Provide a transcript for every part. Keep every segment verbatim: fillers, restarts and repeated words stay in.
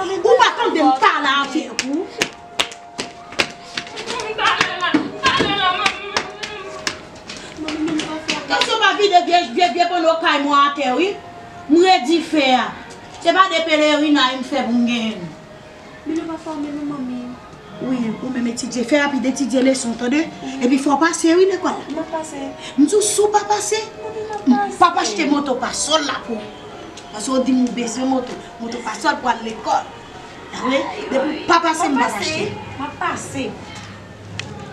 Ou pa tande m pale avèk ou? Manmi, manmi, pa fè. Kesyon pa vide vye, vye, vye panno kay mwen atè, wi. M redi fè a. Se pa de pelerina m fè pou m genyen l. Milo pa fòme non, manmi. Wi, ou menm etidye. Fè rapid, etidye leson, tande? Epi fò w pase, wi, lekòl la. M ap pase. M di w, si w pa pase, manmi, m ap pase. M p ap achte moto pasòl la pou ou. Paske w di m ou bezwen moto. Moto pasòl pou al lekòl. Tande? Depi w pa pase, m p ap achte. M ap pase.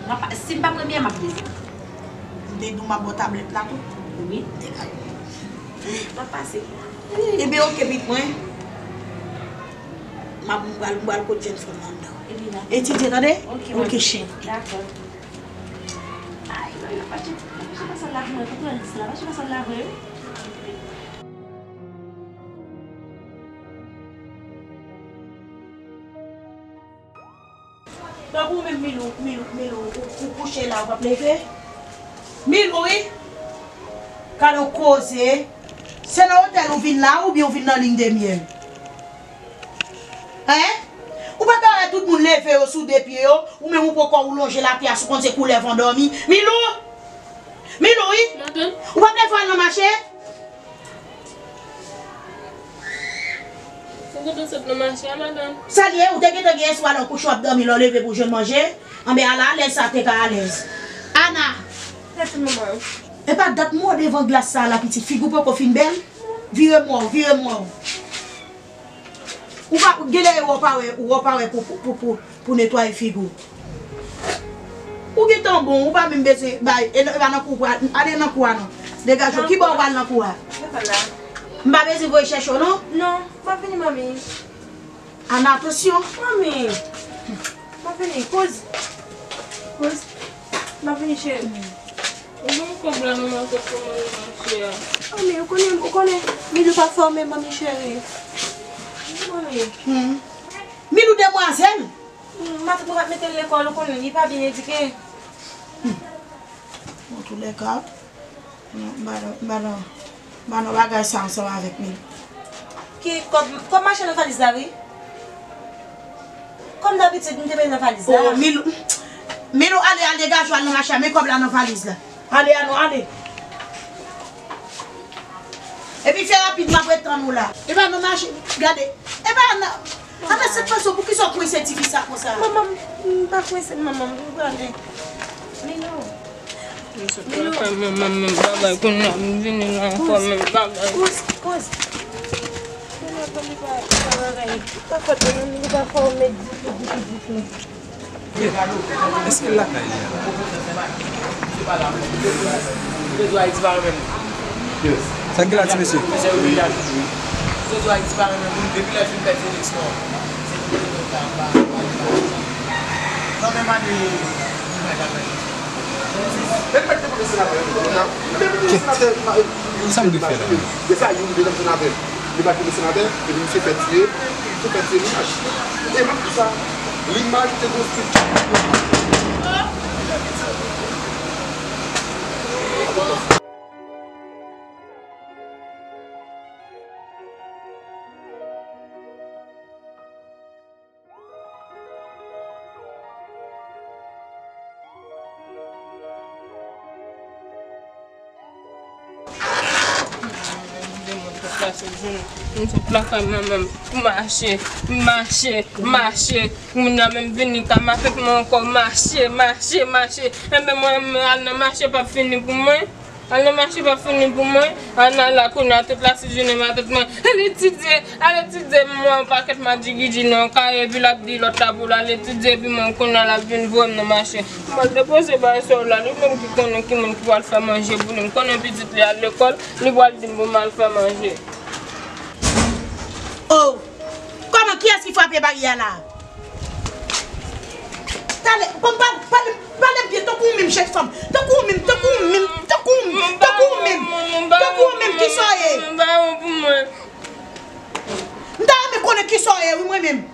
M ap pa-, si m pa premye, m ap dezyèm. M te di w m ap ba w tablèt la tou. Wi. Degaje w. M ap pase. Ebyen, oke, pitit mwen. M ap, m pral, m pral kot jèn fanm nan anndan. Ebyen, dakò. Etidye, tande? Oke, manmi. Oke, cheri. Dakò. Ay, manmi, pa mache, pa mache pasòl la vre, konprann sa, pa mache pasòl la vre, wi. Tankou ou menm, Milou, Milou, Milou, ou, ou kouche la, ou p ap leve? Milou, wi! Gade yon koze! Se nan otèl ou vin la, oubyen ou vin nan liy de myè? Hein? Ou pa ka wè tout moun leve yo sou de pye yo, ou menm ou poko ou lonje lapyès ou konn se koulèv w andòmi? Milou! Milou, wi! Madanm. Ou p ap leve al nan mache? Ou kontan sot nan mache a, madanm? Sa l ye, ou te gentan gen espwa lè w kouche w ap dòmi, lè w leve pou w jwenn manje? Anben, ala alèz sa te ka alèz. Ana! Mèsi, manman. Epa dat mò devan glas sa la, pitit. Figi w poko fin bèl? Vire mò w, vire mò w. Ou pa, genlè e wè w pa wè, ou wè w pa wè pou, pou, pou, pou, pou netwaye figi w. Ou gentan bon, ou pa menm bezwen bay, e, e pa nan kou w pral, ale nan kou a non. Degaje w, ki bò w pral nan kou a? M pa bezwen voye chèche w non? Non, m ap vini, manmi. Ana, atansyon. Manmi, m ap vini, kouz. Kouz, m ap vini, cheri. Ou ban m kòb la, manman, kòb pou mwen mache a. Manmi, ou konnen, ou konnen, Milou pa fòme, manmi cheri. Manmi. Hmm. Milou demwazèl. Hmm, matant mwen pa t mete l lekòl, ou konnen, li pa byen edike. Hmm. Bon, antoulèka, m pa nan, m pa nan, m pa nan bagay sa ansanm avèk Milou. Ki kòb, kòb mache nan valiz la, wi. Kòm dabitid, m te mete nan valiz la. Oh, Milou, Milou, ale, ale, degaje w al nan mache a, men kòb la nan valiz la. Ale a non, ale. Epi fè rapid, m ap ret tann ou la. E pa nan mache, gade. E pa nan, anben, sèt fason, poukisa w kwense tifi sa konsa? Manman, m pa kwense l, manman, m prale. Milou. Milou. Fè manman menm bagay kounye a, m vini la ankò menm bagay. Kouz, kouz. Milou, li pa, li pa bagay. Pa fòt li menm, li pa fòme ditou, ditou, ditou. Èske l lakay li a? Sa k gen la, ti mesye? Kèt, sa m dwe fè la menm? Li pa t vin senatè, epi misye fè tiye, misye fè tiye Limaj. E menm pou sa, Limaj te konstwi. M sot lakay manman m, m mache, m mache, m mache. Kounye a menm vini ka mache pou mwen ankò, mache, mache, mache. Enben mwen, mwen al nan mache p ap fini pou mwen. Al nan mache p ap fini pou mwen. Ana la kounye a tout la si jounen matant mwen. Al etidye, al etidye, m wè yon pakèt madjigidji nan yon kaye, epi l ap di lòt la pou l al etidye, epi mwen kounye a l ap vin voye m nan mache. M al depoze bagay sa yo la, li menm ki konnen ki moun ki pral fè manje pou li. M konnen pitit li al lekòl, li pral di m pou m al fè manje. Oh! Kòman, kiyès ki frape baryè a la? Talè, bon, pa, pale, pale m byen, tankou w menm, jèn fanm. Tankou w menm, tankou w menm, tankou w menm, tankou w menm, tankou w menm, kisa w ye? M ta renmen konnen kisa w ye, wi, mwen menm.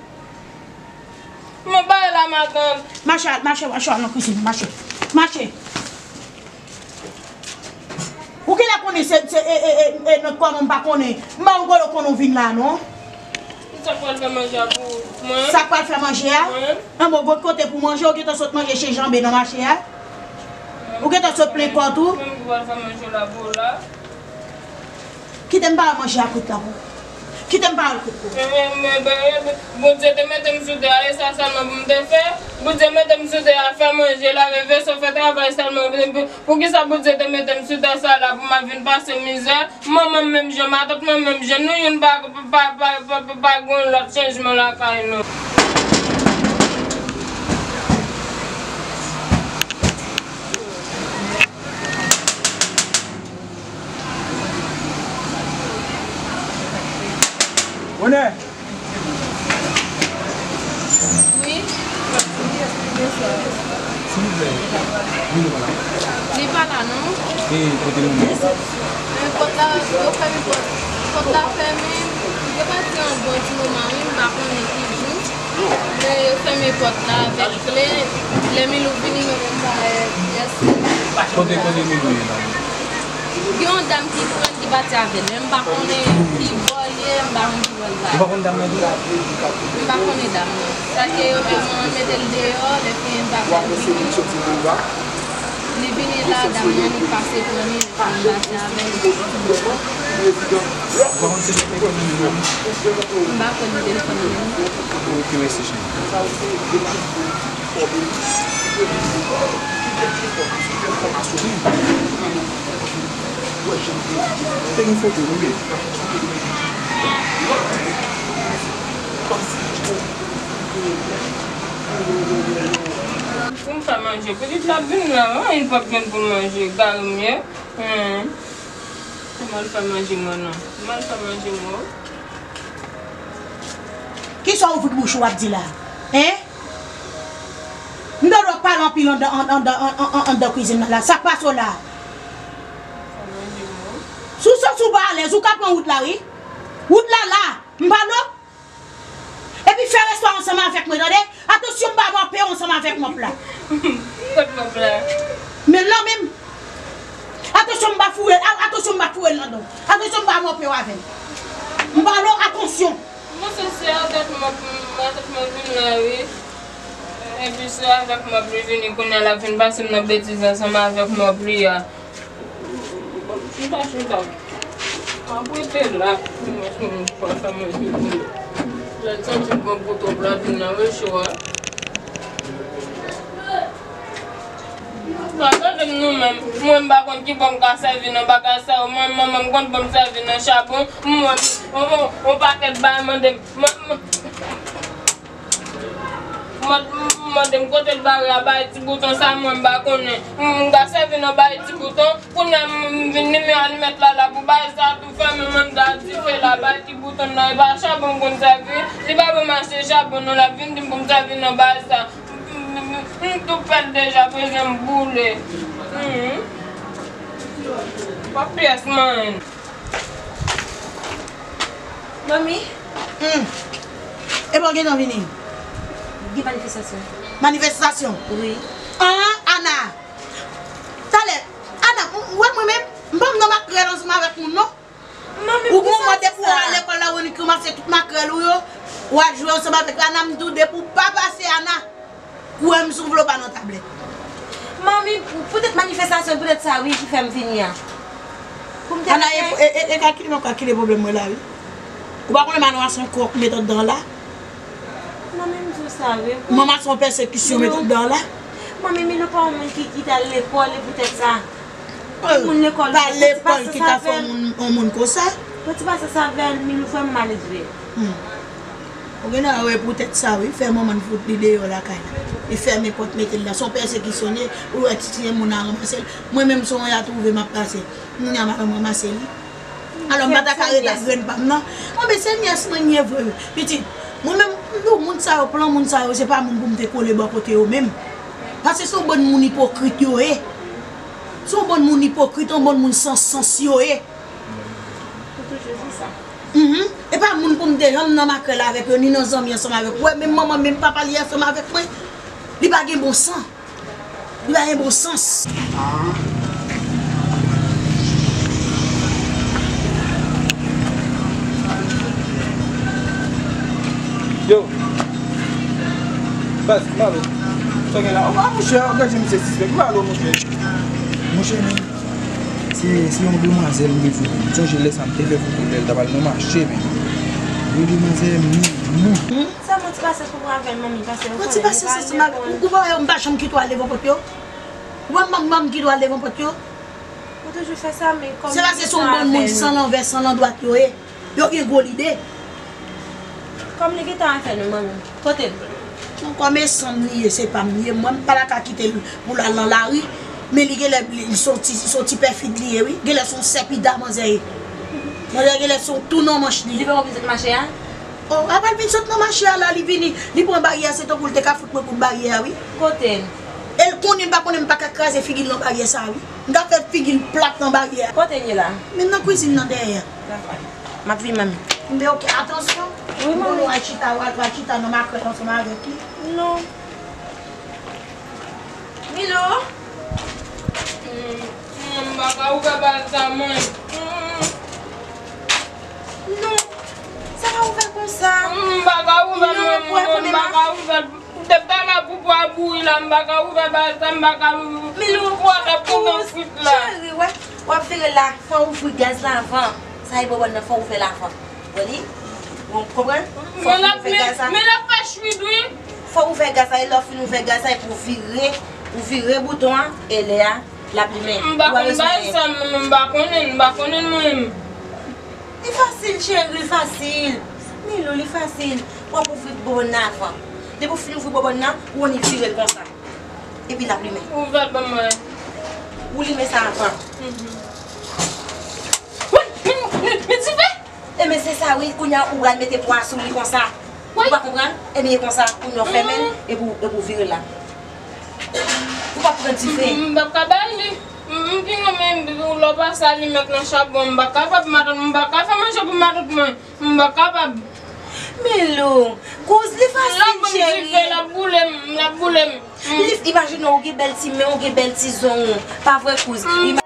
Mwen pa la, matant. Mache, mache, mache, al nan kizin, mache. Mache. Ou genlè konnen se, se, e, e, e, e, nan kòman m pa konnen. M pa wè w konnen w vin la, non. Kisa pral fè manje a pou ou? Sa k pral fè manje a? An bon, gon kote pou manje, ou gentan sot manje chez Janbe nan mache a? Ou gentan sot plen kò tou? Mwen ki pral fè manje la pou ou la. Kite m ba ou manje a kwit la pou ou. Kite m ba ou l kwit pou ou. Bondye te mete m sou tè a, e sa sèlman pou m te fè. Bondye mete m sou tè a, fè manje, lave veso, fè travay sèlman. Poukisa Bondye te mete m sou tè sa la pou m ap vin pase mizè? Manman m menm jan, matant mwen menm jan, nou youn pa, pa, pa, pa, pa, pa gen lòt chanjman lakay nou. Bonè! Wi. Silvouplè. Li pa la non. E kote nou ye? Men pòt la, yo fèmen pòt. Pòt la fèmen. Yo pati anba yon ti moman, wi, m pa konnen ki jou. Men yo fèmen pòt la avèk kle. Lè Milou vini, mwen menm pa wè pyès. Kote, kote Milou ye la? Gen yon dam ki pran, ki pati avè l, men m pa konnen ki bò l ye, m pa konn ki bò l pral. Ou pa konn dam nan tou? M pa konnen dam nan. Sa ke yo menm mete l deyò, lè fini m pa konn ki. Li vini la, dam nan, li pase pran li, lè fini m pase avè l. Ou pa konn si se telefòn nan menm li? M pa konn telefòn nan menm li. Ok, mèsi, cheri. Te gen foto nou ye. Pou m fè manje, pitit la vin la, anyen p ap jwenn pou manje, gade m ye. Hmm. Pou m al fè manje mwen non. M al fè manje mwen. Kisa w ouvri bouch ou w ap di la? Hein? M tande w ap pale anpil anndan, an-, anndan, an-, an-, an-, anndan kwizin nan la. Sa k pase w la? Si w santi w pa alèz, ou ka pran wout la, wi. Wout la la. M pale w. Epi fè respè ansanm avèk mwen, tande? Atansyon, m ba mòp ou ansanm avèk mòp la. Kot mòp la? Men l lan men m. Atansyon, m ba foure l. A-, atansyon, m ba foure l nan do w. Atansyon, m ba mòp ou avè l. M pale w, atansyon. Bon, se, se avèk mòp, m, avèk mòp vin la, wi. Epi se avèk mòp li vini, kounye a l ap vin pase m nan betiz ansanm avèk mòp li a. Chita, chita. Ap rete la. Mwen, mwen, mwen, mwen, mwen, mwen. Lè l santi m pran pou twòp la vin nan recho a. Sa tande m nou menm. Mwen m pa konn ki bò m ka sèvi nan bagay sa yo. Mwen manman m konn ban m sèvi nan chabon. Mwen, on, on, on pakèt bagay mande m. Mwen, mwen, mwen, mande m kote l bare a bay ti bouton sa mwen m pa konnen. M, m ka sèvi nan bay ti bouton. Kounye a m, m vin nimewo alimèt la la pou bay sa tou fèmen manda dife la bay ti bouton nan. E pa chabon m konn sèvi. Li pa ban m achte chabon non l ap vin di m pou m sèvi nan bay sa. M tou pèl deja, bezwen m boule. Hmm. Pa pyès manyen. Manmi. Hmm. Epa w gentan vini? Gen manifestasyon. Manifestasyon? Wi. An, Ana. Talè, Ana, ou wè mwen menm, m pa m nan makrèl ansanm avèk moun non. Ou gon mòd depi w al lekòl la, ou ranmase tout makrèl ou yo, w al jwe ansanm avèk Ana, m tou depi w pa pase Ana, koure m sou vlo pa nan tablèt. Manmi, pou, poutèt manifestasyon, poutèt sa wi ki fè m vini a. Pou m te Ana, e, e, e, e kalkile m ap kalkile pwoblèm mwen la wi. Ou pa konnen manwa se yon kòk met anndan la? Manmi, m di w sa wi. Manman se yon pèsekisyon met anndan la? Manmi, Milou pa yon moun ki, ki t al lekòl, e poutèt sa. Moun lekòl, pa lekòl ki ta fè yon moun, yon moun konsa. Pati pase sa vè l, Milou vrèman maledve. Hmm. Ou genlè wè poutèt sa wi, fè manman l fout li deyò lakay la. Li fèmen pòt mete l la. Se yon pèsekisyon li ye, ou wè ti timoun nan ranmase l. Mwen menm se yon ya twouve m ap pase. Moun ya m al ranmase li. Alò m pa ta ka ret ak grenn pa m nan. Anben se nyès mwen m ye vre wi. Pitit, mwen menm m di w moun sa yo, plan moun sa yo, se pa moun pou m te kole bò kote yo menm. Paske se yon bann moun ipokrit yo ye. Se yon bann moun ipokrit, yon bann moun san sans yo ye. Ou toujou di sa. Mhm. E pa moun pou m te janm nan makrèl avèk yo, ni nan zanmi ansanm avèk yo. Ou wè, menm manman, menm papa li ansanm avèk mwen. Li pa gen bon san. Li pa gen bon sans. Yo. Baz, ki malo? Sa gen la? A, monchè, w gade misye sispèk. Ki malo, monchè? Monchè, men, se, se yon demwazèl m te fout. M sonje lè sa m te fè foto lè l t ap al nan mache, men. Yon demwazèl, m, m. Sèlman ti pasyans pou pran avè l, manmi, paske ou konnen li pa reponn. Ou, ou pa wè m pa janm kite w al devan pòt yo? Ou wè m pa, m pa kite w al devan pòt yo? Ou toujou fè sa, men kòm... Se paske se yon bann moun san lanvè, san landwat yo ye. Yo gen gwo lide. Kòm li gentan avè nou, manmi. Kote l? Bon, kòm e san m li ye, se pa m li ye. Mwen, m pa ta ka kite l pou l al nan lari. Men li genlè, li, li se yon ti, se yon ti pèfid li ye, wi. Genlè se yon sèpida manzè ye. Manzè genlè se yon tou nan manch li. Li pa konn vin sot mache a? O, apre l vin sot nan mache a la, li vini, li pran baryè, se tankou l te ka fout mwen kout baryè a, wi. Kote l? E l konnen, m pa konnen, m pa ka kraze figi l nan baryè sa a, wi. M ka fè figi l plat nan baryè a. Kote l ye la? Men nan kwizin nan dèyè a. Dakò. M ap vin, manmi. Men oke, atansyon. Wi, manmi. Ou al chita, ou al, ou al chita nan makrèl ansanm avèk li. Non. Milo? Mm, mm, m pa ka ouvè bal sa, mwen. Mm. Non. Sa pa ouvè konsa. Mm, m pa ka ouvè, mwen, mwen, m pa ka ouvè. Depi talè pou pwa bouri la, m pa ka ouvè bal sa, m pa ka. Milo, pwa t ap kontan frit la. Cheri, wè, w ap vire la, fò w ouvri gaz la avan. Sa e bòbòn nan, fò w ouvè l avan. Wè li? Ou konprann? Fò w ouvè gaz la. Men l ap fè chwit, wi. Fò w ouvè gaz la, e lè w fin ouvè gaz la, epi w vire, ou vire bouton an, e lè a, l ap limen. M pa konn bagay sa, m, m pa konnen, m pa konnen mwen menm. Li fasil, cheri, li fasil. Milo, li fasil. W ap ouvri bòbòn nan avan. Depi w fin ouvri bòbòn nan, ou annik vire l konsa. Epi l ap limen. Ouvè l ban mwen. Ou limen sa avan. Mhm. Wi, men, men, men dife! Ebyen se sa wi, kounye a ou pral mete pwa sou li konsa. Ou pa konprann? Ebyen e konsa, kounye a w fèmen, epi w, epi w vire l la. Ou p ap pran dife. M, m p ap ka bay li. M, m pi renmen lè w pase alimèt nan chabon. M pa kapab, matant, m pa ka fè manje pou matant mwen. M pa kapab. Milo, kouz, li fasil, cheri. L ap boule m, l ap boule m. Li, imajine w gen bèl ti men, w gen bèl ti zong ou. Pa vre, kouz? Ima-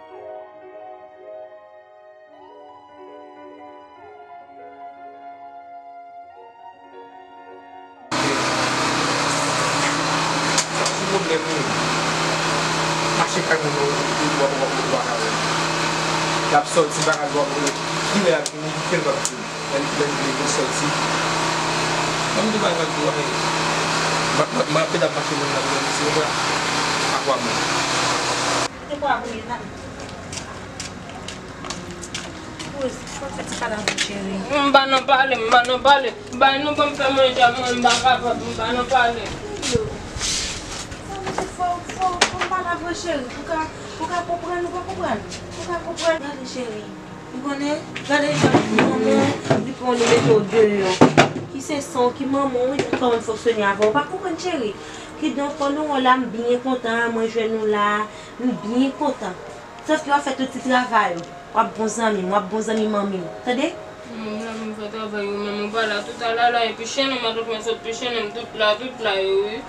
Sa sou pwoblèm ou. Mache kay moun nan, ou, ou, ou, ou, ou pa ka wè. Y ap sòti bagay, ou, ou, kilè y ap vini, kilè l p ap vini. Lè, lè, lè, lè sòti. Ban m di w bagay, m ap di w anyen. M ap, m ap, m ap pede ap mache moun nan, si w wè. A kwa bon. Te kwa pou ye, tande. Kouz, fò w fè ti pale avè l, cheri. M pa nan pale, m pa nan pale. Bay nou ban m fè manje a mwen, m pa kapab, m pa nan pale. Milo, sa vle di fò, fò, fò m pale avè w, cheri, pou ka, pou ka konprann, ou pa konprann? Pou ka konprann? Gade, cheri, ou konnen, gade jan manman w, li pran w, li mete w deyò. Ki se san w, ki manman w, wi, pou kòman l fonksyone avè w. Ou pa konprann, cheri? Kidonk, pandan w la, m byen kontan, mwen jwenn ou la, m byen kontan. Sòf ke w ap fè tout ti travay ou. W ap bon zanmi m, w ap bon zanmi manmi m. Tande? Mwen la pou m fè travay ou menm, ou pa la tout a la la, epi chen nan matant mwen sot pi chen nan m tout la, tout la yo, wi.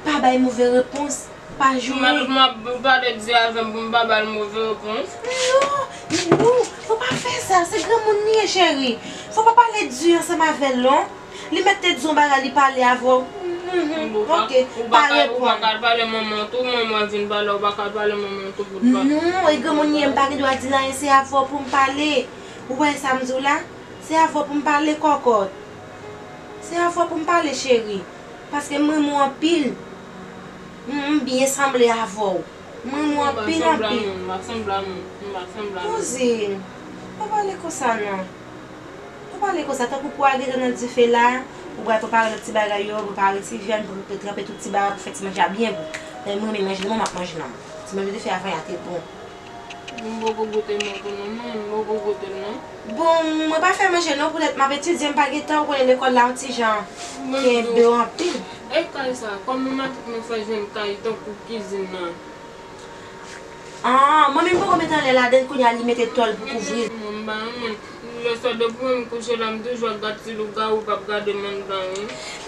Pa bay move repons, pa joure. Matant mwen ap pale di avè m pou m pa ba l move repons. Non, non, fò pa fè sa, se granmoun li ye, cheri. Fò pa pale di ansanm avè l, non. Li mèt te di yon bagay, li pale avè w. Mhm, oke, pa reponn. Ou pa ka al pale manman w tou, manman w vin pale, ou pa ka al pale manman w tou pou l pa. Non, e granmoun li ye, m pa gen dwa di l anyen, se avè w pou m pale. Ou wè sa m di w la? Se avè w pou m pale, kòkòt. Se avè w pou m pale, cheri. Paske m renmen w anpil. M, m byen sanble avè w. M renmen w anpil, anpil. M pa sanble a moun, m pa sanble a moun, m pa sanble a moun. Kouzin, pa pale konsa non. Pa pale konsa, tankou pwa gentan nan dife la, ou pral prepare lòt ti bagay yo, prepare ti vyann, pou, pou tranpe tout ti bagay, pou fè ti manje a byen gou. Men m renmen manje, demen m ap manje non. Ti manje w te fè avan yè a te bon. M poko goute non tou non, mwen, m poko goute l non. Bon, mwen pa fè manje non, poutèt m ap etidye, m pa gen tan, ou konnen lekòl la yon ti jan kenbe w anpil. E kay sa, kòman matant mwen fè jwenn kay tankou kizin nan? Ah, manmi m poko mete anlè ladann, kounye a li mete tòl pou kouvri. Mwen m pa renmen. Lè sa depi m kouche la, m toujou ap gad si lougawou p ap gade m anndan wi.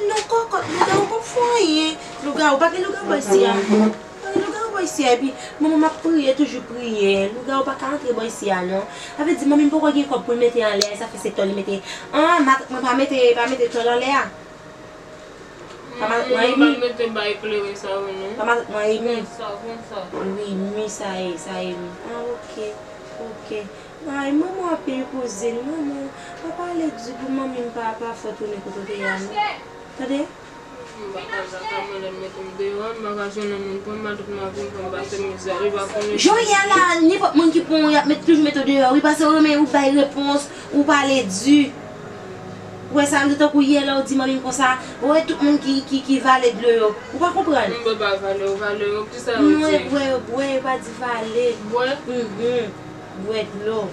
Non, kòkòt, lougawou p ap fè w anyen. Lougawou, pa gen lougawou bò isi a. Pa gen lougawou bò isi a. Epi, manman m ap priye, toujou priye. Lougawou pa ka antre bò isi a, non. Sa vle di, manmi m poko gen kòb pou l mete anlè a, sa fè se tòl li mete. Ah, matant mwen pa mete, pa mete tòl anlè a. Pa matant mwen Emi? Mwen pa mete bay klere sa yo non. Pa matant mwen Emi? Konsa, konsa. Wi, mi sa ye, sa ye mi. Ah, ok, ok. Ay, manman anpil kouzin, manman. Pa pale di pou manmi m pa, pa fè tounen kote w te ye a non. Tande? M pa ka, m pa ka mwen lè m mete m deyò, m pa ka jwenn yon moun pran m, matant mwen vin pran m pase mizè, li pa konnen. Jan w ye a la, nenpòt moun ki pran w, y ap met, toujou mete w deyò. Wi, paske w renmen ou bay repons, ou pale di. Ou wè sa m di tankou yè la, ou di manmi m konsa, ou wè tout moun ki, ki, ki vale dlo yo. Ou pa konprann? M pa vale, ou vale, ou ki sa yo di? Non, e bwè yo bwè, yo pa di vale. Bwè? Mhm. Bwè dlo.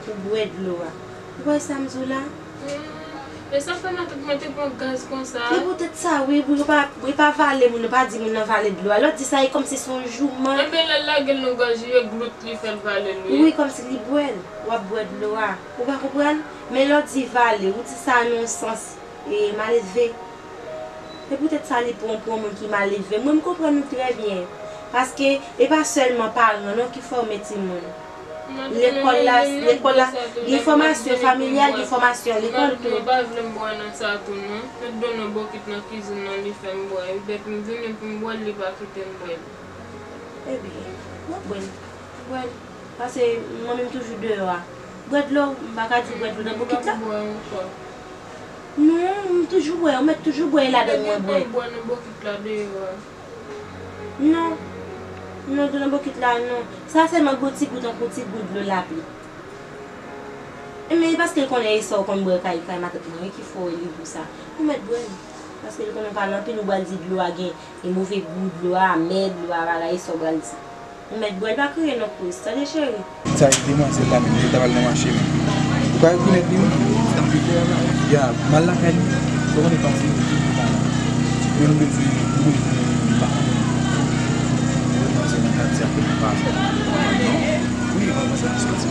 Ou bwè dlo a. Ou wè sa m di w la? Hmm, e sa fè matant mwen te pran gaz konsa? E poutèt sa, wi, wi, yo pa, yo pa vale moun, yo pa di moun nan vale dlo a. Lè w di sa, e kòmsi se yon jouman. Ebyen, lè l lage l nan gòj li, e glout li fè l vale l, wi. Wi, kòmsi li bwè l. W ap bwè dlo a. Ou pa konprann? Men lè w di vale, ou di sa nan yon sans, e, malelve. E poutèt sa li pran w pou yon moun ki malelve. Mwen, m konprann ou trè byen. Paske e pa sèlman paran non ki fòme timoun. Lekòl la, lekòl la, gen fòmasyon familyal, gen fòmasyon lekòl tou. Mwen pa vle m bwè nan sa tou non. Met dlo nan bokit nan kizin nan, li fè m bwè. Ebyen m vini pou m bwè l, li pa kite m bwè l. Ebyen, w ap bwè l. Bwè l. Paske manmi m toujou deyò a. Bwè dlo, m pa ka di w bwè dlo nan bokit la. M pa bwè ankò. Non, m toujou bwè, ou mèt toujou bwè, e ladann mwen bwè. Mwen bwè nan bokit la deyò a. Non. Non, dlo nan bokit la, non. Sa sèlman gwo ti gou tankou ti gou dlo lapli. E men e paske l konnen e sa w konn bwè kay, kay matant mwen wi ki fè w li gou sa. Ou mèt bwè l. Paske l konnen w pale anpil, ou pral di dlo a gen, e move gou dlo a, amè dlo a, bagay e sa w pral di. Ou mèt bwè l, pa kriye non Chris, tande cheri. Sa e demwazèl la menm, li ta pral nan mache menm. Ou ka rekonèt li wi. Ya, m al lakay li. Ou konnen fanm se yon ti bouton. Men nou bezwen, nou bezwen, m pa konnen. Demwazèl nan katye a, konnen pa fè. Wi, manman sa ki soti.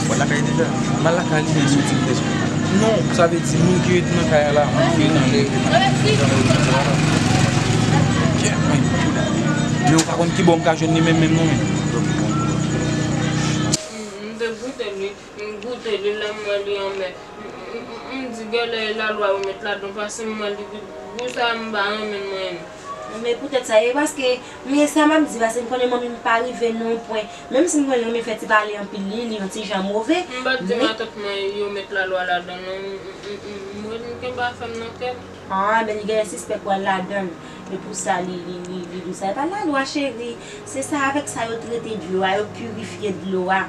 Ou al lakay deja? M al lakay li, men soti m bezwen. Non, sa vle di moun ki ret nan kay la, moun ki ret nan lè. Men ou pa konn ki bò m ka jwenn li menm, menm non, men. M te goute li, m goute li, lè m wè li anmè. M, m, m, m di genlè e lalwa yo met ladan, paske m wè li, gou sa a m pa renmen l mwen. Men poutèt sa, e paske, men sa m ap di, paske m konnen manmi m pa rive nan yon pwen, menm si m konnen manmi m fè ti pale anpil, li, li yon ti jan move. M pa t di men matant mwen yo met lalwa ladan non, m, m, m, m, m, m kenbe afè m nan kè m. Ah, men li genlè sispèk pral ladan l. E pou sa, li, li, li, li di sa. E pa lalwa, cheri. Se sa, avèk sa yo trete dlo a, yo pirifye dlo a.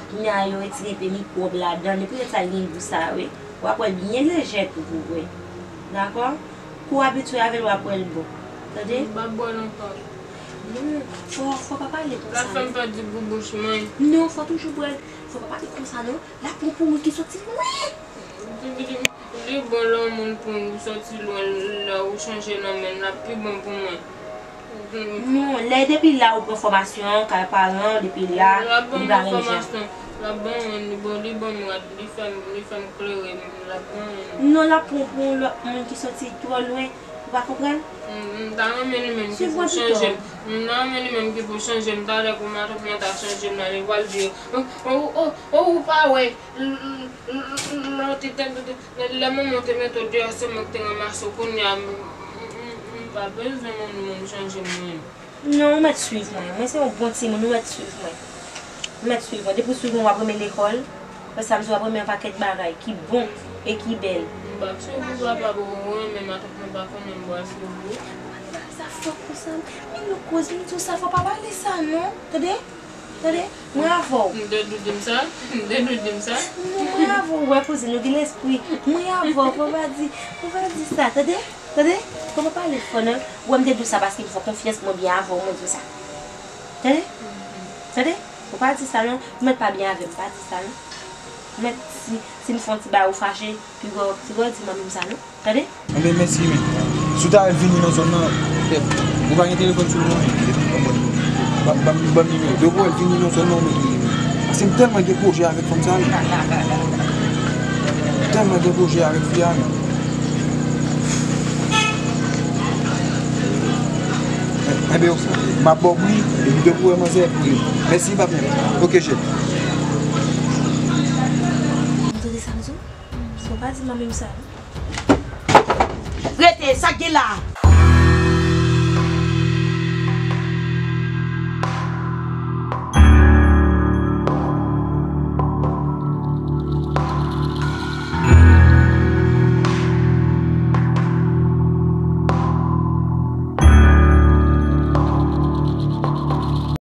Kounye a, yo retire enpe mikwòb ladan l. E poutèt sa, li gen gou sa a, wi. W ap wè l byen lejè tou pou w wè. Dakò? Kou w abitye avè l, w ap wè l bon. Tande? M p ap bwè l ankò. Non, fò, fò pa pale konsa. L ap fè m pèdi gou bouch mwen. Non, fò toujou bwè l. Fò pa pale konsa, non. L ap pran pou moun ki soti lwen. Li bon lè yon moun pran ou soti lwen, lè ou chanje nan men l, l ap pi bon pou mwen. Non, lè depi la ou pran fòmasyon an, kay paran, depi la, li pa gen jan. L ap ban mwen fòmasyon, l ap ban mwen, li bon, li ban m rad, li fè m, li fè m klere, l ap ban mwen. Non, l ap pran pou yon lòt moun ki soti twò lwen, ou pa konprann? M, m ta renmen li menm ki pou chanje m. M ta renmen li menm ki pou chanje m. Talè kou matant mwen ta chanje m nan, li pral di, o, o, o, o, ou pa wè. L, l, l, l, lè w te tande, lè manman w te mete w deyò, se mwen ki te ranmase w. Kounye a, m, m, m, m pa bezwen moun, moun chanje m, mwen. Non, ou mèt swiv mwen. Mwen se yon bon timoun, ou mèt swiv mwen. Ou mèt swiv mwen. Depi w swiv mwen, w ap renmen lekòl. Apre sa, m di w ap renmen yon pakèt bagay ki bon e ki bèl. M p ap swiv ou, papa, pou ou renmen matant mwen pa konnen m pral swiv ou. Sa fò konsa. Men nou koz, m di w sa, fò pa pale sa, non. Tande? Tande, mwen avè w. M te dou di m sa, m te dou di m sa. Non, mwen avè w, wè kouzin, ou gen lespri. Mwen avè w, fò pa di, fò pa di sa, tande, tande. Fò pa pale fò, non. Wè, m te di w sa paske m fè w konfyans, mwen byen avè w, mwen di w sa. Tande? Tande? Fò pa di sa, non. Ou mèt pa byen avè m, pa di sa, non. Ou mèt, si, si m fè yon ti bagay, ou fache, piga w, piga w di manmi m sa, non. Tande? Anben, mèsi, men. Si w ta al vini nan zòn nan, ou pa gen telefòn sou ou, non, men. Ban, ban, ban m nimewo. Depi w al vini nan zòn nan, ou mèt nimewo. Paske m tèlman gen pwojè avèk fanm sa, men. M tèlman gen pwojè avèk fi a, men. Enben, m ap ba w bri, epi depi w wè manzè, ap bri. Mèsi, patnè. Oke, chèf. Ou tande sa m di w? Sa w pa di manmi m sa non. Rete, sa k gen la?